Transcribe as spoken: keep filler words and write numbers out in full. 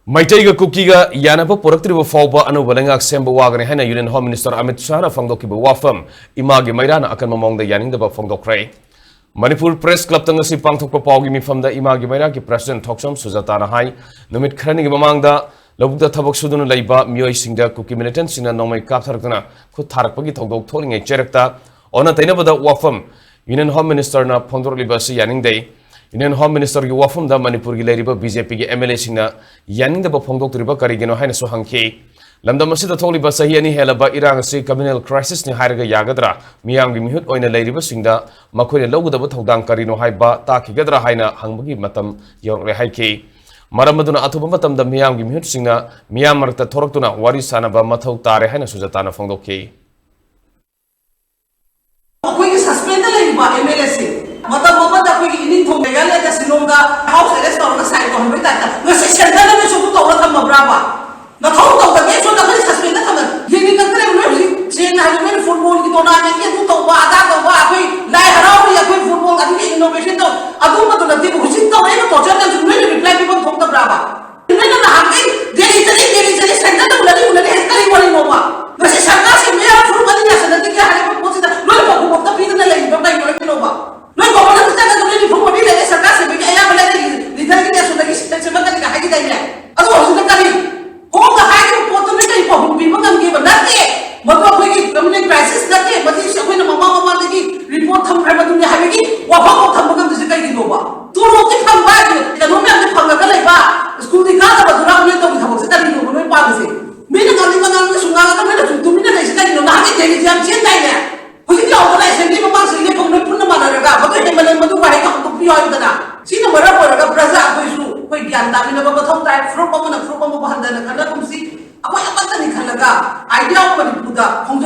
ꯃꯩꯇꯩꯒ ꯀꯨꯀꯤꯒ ꯌꯥꯅꯕ ꯄꯨꯔꯛꯇ꯭ꯔꯤꯕ ꯐꯥꯎꯕ ꯑꯅꯧꯕ ꯂꯩꯉꯥꯛ ꯁꯦꯝꯕ ꯋꯥꯒꯅꯤ ꯍꯥꯏꯅ Union Home Minister ꯑꯃꯤꯠ ꯁꯥꯍꯅ ꯐꯣꯡꯗꯣꯛꯈꯤꯕ ꯋꯥꯐꯝ ꯏꯃꯥꯒꯤ ꯃꯩꯔꯥꯅ ꯑꯀꯟꯕ ꯃꯑꯣꯡꯗ ꯌꯥꯅꯤꯡꯗꯕ ꯐꯣꯡꯗꯣꯛꯈ꯭ꯔꯦ꯫ ꯃꯅꯤꯄꯨꯔ Press Clubꯇ ꯉꯁꯤ ꯄꯥꯡꯊꯣꯛꯄ ꯄꯥꯎꯒꯤ ꯃꯤꯐꯝꯗ ꯏꯃꯥꯒꯤ ꯃꯩꯔꯥꯒꯤ President ꯊꯣꯛꯆꯝ ꯁꯨꯖꯥꯇꯥꯅ ꯍꯥꯏ, ꯅꯨꯃꯤꯠ ꯈꯔꯅꯤꯒꯤ ꯃꯃꯥꯡꯗ ꯂꯧꯕꯨꯛꯇ ꯊꯕꯛ ꯁꯨꯗꯨꯅ ꯂꯩꯕ ꯃꯤꯑꯣꯏꯁꯤꯡꯗ ꯀꯨꯀꯤ militantꯁꯤꯡꯅ ꯅꯣꯡꯃꯩ ꯀꯥꯞꯊꯔꯛꯇꯨꯅ ꯈꯨꯠ ꯊꯥꯔꯛꯄꯒꯤ ꯊꯧꯗꯣꯛ ꯊꯣꯛꯂꯤꯉꯩ ꯆꯩꯔꯛꯇ ꯑꯣꯟꯅ ꯇꯩꯅꯕꯗ ꯋꯥꯐꯝ Union Home Ministerꯅ ꯐꯣꯡꯗꯣꯔꯛꯂꯤꯕ ꯑꯁꯤ ꯌꯥꯅꯤꯡꯗꯦ꯫ Union Home Ministerꯒꯤ ꯋꯥꯐꯝꯗ ꯃꯅꯤꯄꯨꯔꯒꯤ ꯂꯩꯔꯤꯕ BJPꯒꯤ MLAꯁꯤꯡꯅ ꯌꯥꯅꯤꯡꯗꯕ ꯐꯣꯡꯗꯣꯛꯇ꯭ꯔꯤꯕ ꯀꯔꯤꯒꯤꯅꯣ ꯍꯥꯏꯅꯁꯨ ꯍꯪꯈꯤ꯫ ꯂꯝꯗꯝ ꯑꯁꯤꯗ ꯊꯣꯛꯂꯤꯕ ꯆꯍꯤ ꯑꯅꯤ ꯍꯦꯜꯂꯕ ꯏꯔꯥꯡ ꯑꯁꯤ communal crisisꯅꯤ ꯍꯥꯏꯔꯒ ꯌꯥꯒꯗ꯭ꯔꯥ? ꯃꯤꯌꯥꯝꯒꯤ ꯃꯤꯍꯨꯠ ꯑꯣꯏꯅ ꯂꯩꯔꯤꯕꯁꯤꯡꯗ ꯃꯈꯣꯏꯅ ꯂꯧꯒꯗꯕ ꯊꯧꯗꯥꯡ ꯀꯔꯤꯅꯣ ꯍꯥꯏꯕ ꯇꯥꯛꯈꯤꯒꯗ꯭ꯔꯥ ꯍꯥꯏꯅ ꯍꯪꯕꯒꯤ ꯃꯇꯝ ꯌꯧꯔꯛꯂꯦ ꯍꯥꯏꯈꯤ꯫ ꯃꯔꯝ ꯑꯗꯨꯅ ꯑꯊꯨꯕ ꯃꯇꯝꯗ ꯃꯤꯌꯥꯝꯒꯤ ꯃꯤꯍꯨꯠꯁꯤꯡꯅ ꯃꯤꯌꯥꯝ ꯃꯔꯛꯇ ꯊꯣꯔꯛꯇꯨꯅ ꯋꯥꯔꯤ ꯁꯥꯅꯕ ꯃꯊꯧ ꯇꯥꯔꯦ ꯍꯥꯏꯅ ꯁꯨꯖꯥꯇꯥꯅ ꯐꯣꯡꯗꯣꯛꯈꯤ꯫ ꯑꯩꯈꯣꯏꯒꯤ suspendꯗ ꯂꯩꯔꯤꯕ MLAꯁꯤꯡ, ꯃꯇꯝ ꯑꯃꯗ ꯑꯩꯈꯣꯏꯒꯤ ꯏꯅꯤꯡꯊꯧ ꯃꯦꯘꯥꯂꯌꯗ ꯁꯤꯂꯣꯡꯗ house arrest ꯇꯧꯔꯒ sign ꯇꯧꯍꯟꯕꯒꯤ typeꯇ ꯉꯁꯤ centreꯗ ꯅꯣꯏꯁꯨ ꯑꯗꯨ ꯇꯧꯔ ꯊꯝꯃꯕ꯭ꯔꯥꯕ? ꯅꯊꯧ ꯇꯧꯗꯕꯒꯤ ꯁꯣꯝꯗ ꯑꯩꯈꯣꯏ suspendꯗ ꯊꯝꯃ ꯌꯦꯡꯅꯤꯡꯉꯛꯇ꯭ꯔꯦ꯫ ꯅꯣꯏ ꯍꯧꯖꯤꯛ ꯁꯦꯡꯅ ꯍꯥꯏꯔꯕꯗ ꯅꯣꯏꯅ footballꯒꯤ tournamentꯀꯤ ꯑꯗꯨ ꯇꯧꯕ ꯑꯗꯥ ꯇꯧꯕ, ꯑꯩꯈꯣꯏ ꯂꯥꯏ ꯍꯔꯥꯎꯔꯤ, ꯑꯩꯈꯣꯏ football ꯑꯗꯨꯒꯤ innovation ꯇꯧ, ꯑꯗꯨꯝꯕꯗꯨ ꯅꯠꯇꯦꯕ꯫ ꯍꯧꯖꯤꯛ ꯇꯧꯔꯛꯏꯕ torture ꯃꯌꯥꯝꯁꯤ ꯅꯣꯏꯅ reply ꯄꯤꯐꯝ ꯊꯣꯛꯇꯕ꯭ꯔꯥꯕ? ꯅꯣꯏꯅ ꯅꯍꯥꯟꯒꯩ ꯗꯦꯜꯂꯤ ꯆꯠꯂꯤ, ꯗꯦꯜꯂꯤ ꯆꯠꯂꯤ, centreꯗ ꯎꯅꯔꯤ, ꯎꯅꯔꯤ ꯍꯥꯏꯁꯦ ꯀꯔꯤ ꯋꯥꯔꯤꯅꯣꯕ? ꯉꯁꯤ ꯁꯔꯀꯥꯔꯁꯦ ꯃꯌꯥꯝ ꯐꯨꯔꯨꯞ ꯑꯅꯤ ꯌꯥꯁꯟꯅꯗꯦ ꯍꯥꯏꯔꯤꯕ ꯄꯣꯠꯁꯤꯗ ꯅꯣꯏ ꯄꯥꯎꯈꯨꯝ ꯑꯝꯇ ꯄꯤꯗꯅ ꯂꯩꯔꯤꯕ ꯀꯩꯒꯤꯅꯣ? ꯅꯣꯏ ꯀꯣꯡꯒ꯭ꯔꯦꯁꯇ ꯆꯠꯂꯒ ꯅꯣꯏ ꯔꯤꯐꯣꯔꯝ ꯑꯣꯏꯕꯤ ꯂꯩꯔꯦ, ꯁꯔꯀꯥꯔ ꯁꯦꯝꯕꯒꯤ ꯑꯌꯥꯝꯕ ꯂꯩꯔꯦ, ꯂꯤꯗꯔꯒꯤꯗꯤ ꯑꯁꯣꯝꯗꯒꯤ ꯁꯦꯝꯒꯠꯀꯅꯤꯒ ꯍꯥꯏꯈꯤꯗꯥꯏꯅꯦ? ꯑꯗꯨꯒ ꯍꯧꯖꯤꯛꯅ ꯀꯔꯤ? ꯍꯣꯝꯗ ꯍꯥꯏꯔꯤꯕ ꯄꯣꯠꯇꯨ ꯅꯣꯏ ꯀꯔꯤ ꯄꯥꯎꯈꯨꯝ ꯄꯤꯕ ꯉꯝꯒꯦꯕ? ꯅꯠꯇꯦ, ꯃꯗꯨ ꯑꯩꯈꯣꯏꯒꯤ communal crisis ꯅꯠꯇꯦ, ꯃꯗꯨꯁꯨ ꯑꯩꯈꯣꯏꯅ ꯃꯃꯥꯡ ꯃꯃꯥꯡꯗꯒꯤ report ꯊꯝꯈ꯭ꯔꯕꯗꯨꯅꯤ ꯍꯥꯏꯕꯒꯤ ꯋꯥꯐꯝ ꯑꯃ ꯊꯝꯕ ꯉꯝꯗ꯭ꯔꯤꯁꯦ ꯀꯩꯒꯤꯅꯣꯕ? ꯇꯣꯂꯣꯞꯇꯤ ꯐꯪꯕ, ꯀꯩꯅꯣ ꯃꯌꯥꯝꯗꯤ ꯐꯪꯉꯒ ꯂꯩꯕ, ꯁ꯭ꯀꯨꯜꯗꯤ ꯀꯥꯗꯕꯗꯨꯅ ꯅꯣꯏ ꯇꯧꯔꯤ ꯊꯕꯛꯁꯦ ꯀꯔꯤꯅꯣꯕ ꯅꯣꯏ ꯄꯥꯝꯃꯤꯁꯦ? ꯃꯤꯅ ꯉꯥꯡꯅꯤꯡꯕ ꯉꯥꯡꯅꯤꯡꯕ ꯁꯨꯝ ꯉꯥꯡꯉꯒ ꯅꯣꯏꯅ ꯁꯨꯝ ꯇꯨꯃꯤꯟꯅ ꯂꯩꯁꯤ ꯀꯔꯤꯅꯣ? ꯅꯍꯥꯟꯒꯩ ꯗꯦꯜꯂꯤꯁꯦ ꯌꯥꯝ ꯆꯦꯟꯗꯥꯏꯅꯦ? ꯍꯧꯖꯤꯛ ꯌꯥꯎꯕꯅ assembly ꯃꯃꯥꯡꯁꯤꯗ ꯂꯦꯞꯄꯒ ꯅꯣꯏ ꯄꯨꯟꯅ ꯃꯥꯟꯅꯔꯒ ꯃꯗꯨ ꯍꯦꯟꯃꯜꯂꯦ, ꯃꯗꯨ ꯋꯥꯍꯩꯗꯣ ꯍꯟꯗꯣꯛꯄꯤꯌꯨ ꯍꯥꯏꯕꯗꯅ꯫ ꯁꯤꯅ ꯃꯔꯝ ꯑꯣꯏꯔꯒ ꯄ꯭ꯔꯖꯥ ꯑꯩꯈꯣꯏꯁꯨ ꯑꯩꯈꯣꯏ ꯒ꯭ꯌꯥꯟ ꯇꯥꯃꯤꯟꯅꯕ ꯃꯊꯧ ꯇꯥꯏ꯫ ꯐꯨꯔꯨꯞ ꯑꯃꯅ ꯐꯨꯔꯨꯞ ꯑꯃꯕꯨ ꯍꯟꯊꯅ ꯈꯟꯅꯒꯨꯝꯁꯤ꯫ ꯑꯩꯈꯣꯏ ꯑꯃꯠꯇꯅꯤ ꯈꯜꯂꯒ idea ꯑꯃ ꯃꯅꯤꯄꯨꯔꯗ ꯈꯣꯡ